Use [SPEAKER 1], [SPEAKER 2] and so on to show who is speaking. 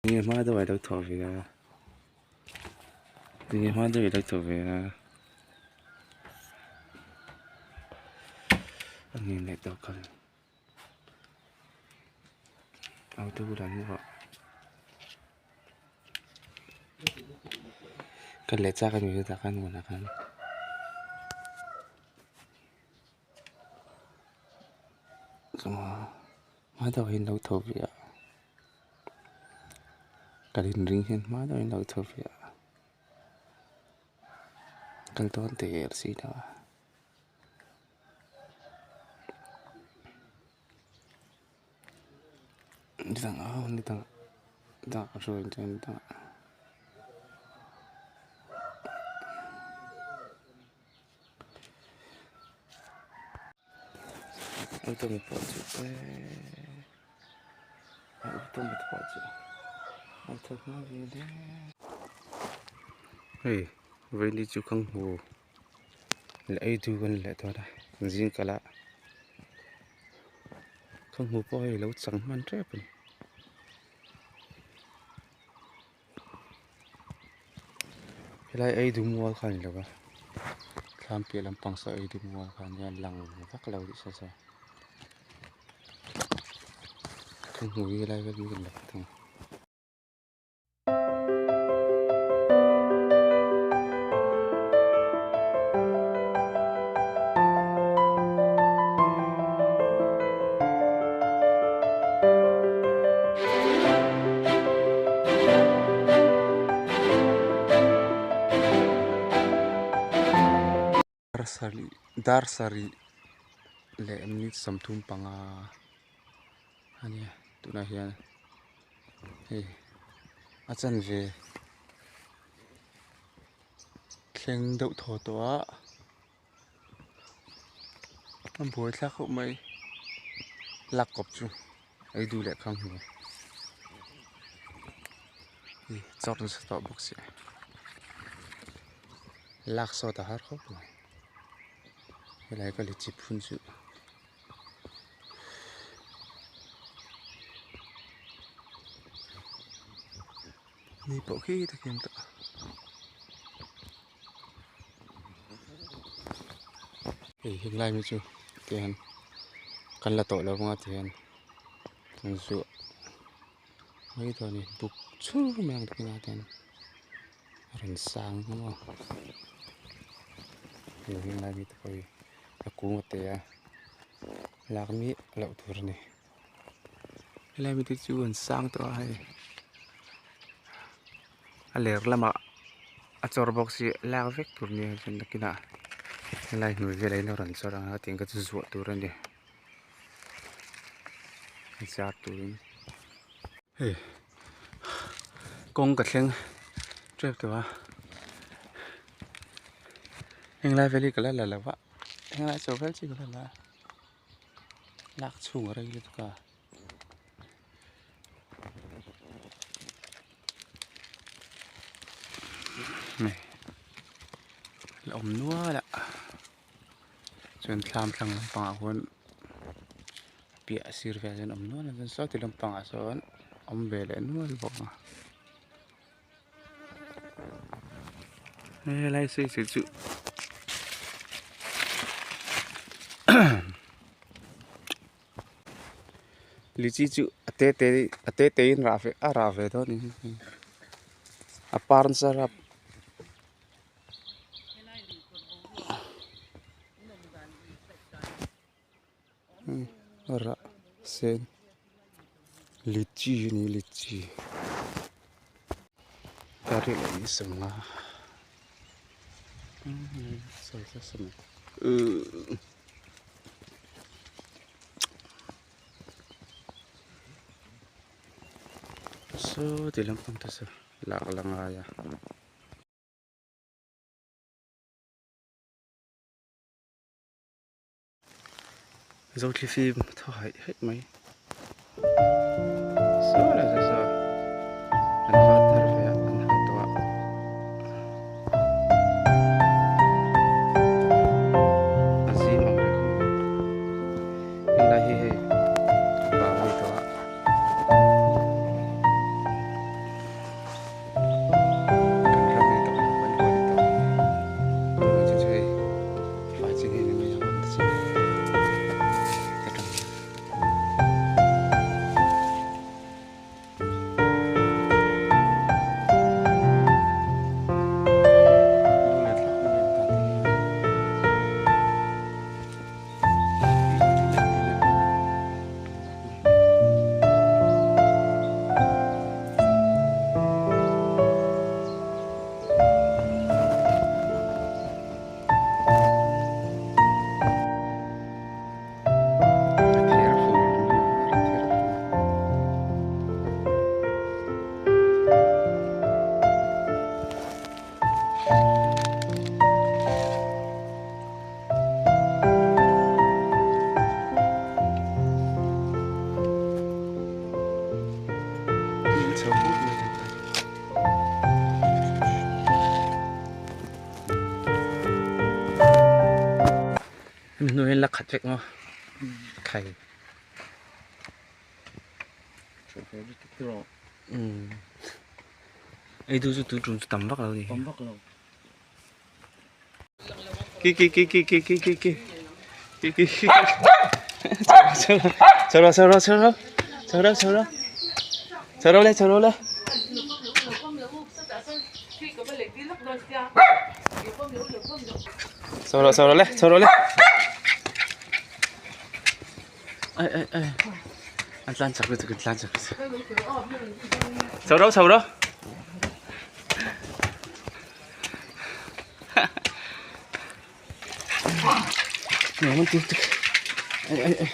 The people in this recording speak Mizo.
[SPEAKER 1] Tinge hma deuh ah ilo thawh ve a tinge hma deuh ilo thawh ve a a nghen leh tawh kal auto bulah an vuah kal leh chak a ni chutah khan hmunah khan. Hma deuh ah hian lo tho ve a kal inring hian hma deuh in lo tho ve a kal dawn der si lo a nidang ah nidang dah a hruai chuan nidang ah. Auto mi pawh chu eeee auto mi te pawh chu a tha hma ve hle. Hei vawiin chu ka hmu leh ei du kan leh dawn a zing kal ah ka hmu pawh hei lo chang hman tep a ni. Helai ei dum mual kha a ni lo va thlam piah lampang saw ei dum mual kha ania lang vak lo tih hriat a ka hmu hi helai vel hi ka la thung. Dar sarih leh minute 35 a nia tunah hian hei a chanve thleng deuh thaw tawh a. A buai thlak khawp mai lak kawp chu ei duh leh khang hmu ih chawr nasa tawh bawk si lak sawt a har khawp mai helai ka lichi phun chu. Ni pawh khi takin tawh. Hei henglai mi chu tihian kan la tawh lo anga tihian an zuah mai dawn a ni buk chhur mai ang takin a tian a rawn sang hlawm a hei henglai mi te pawh hi a kung a te a lak miah loh tur a ni helai mi te chu an sang tawh a hei a ler lamah a chawr bawk si lak vek tur nia chuan nakinah helai hnuai velah hian a rawn chawr ang a tiang kha chu zuah tur a ni zar turin hei kawng ka thleng tep tawh a henglai vel hi ka la la lo va henglai chho vel chi ka la la a lak chhung a rei lutuk a. La awm nual a chuan thlam thlang lampangah khuan piah sir velah chuan awm nual a chuan saw ti lampangah sawn awm ve leh nual bawk a helai sawi sawi chu Lichi chu a te te a te te in rah ve a rah ve dawn a ni a par nasa rap rah sen lichi a ni lichi ka ri leh ni sawm a uhh. Saw ti lampang te chu lak la ngai a. Zothlifim thaw haih haih mai. Saw la saw saw an vat thar ve a an hal tawh a. A zim ang reng khawp mai helai hi hei vang a ni tawh a. An chho put mai a. Hemi hnu hian la khat vek maw? Khai. Ei du chu tun tum chu tam vak lo ni. Tam vak lo. Ki ki ki ki ki ki ki ki ki ki ki chho rawh chho rawh chho rawh chho rawh chho rawh chho rawh le chho rawh le chho rawh chho rawh le chho rawh le ai ai ai an tlan chak lutuk an tlan chak lutuk chho rawh chho rawh Ai ai ai.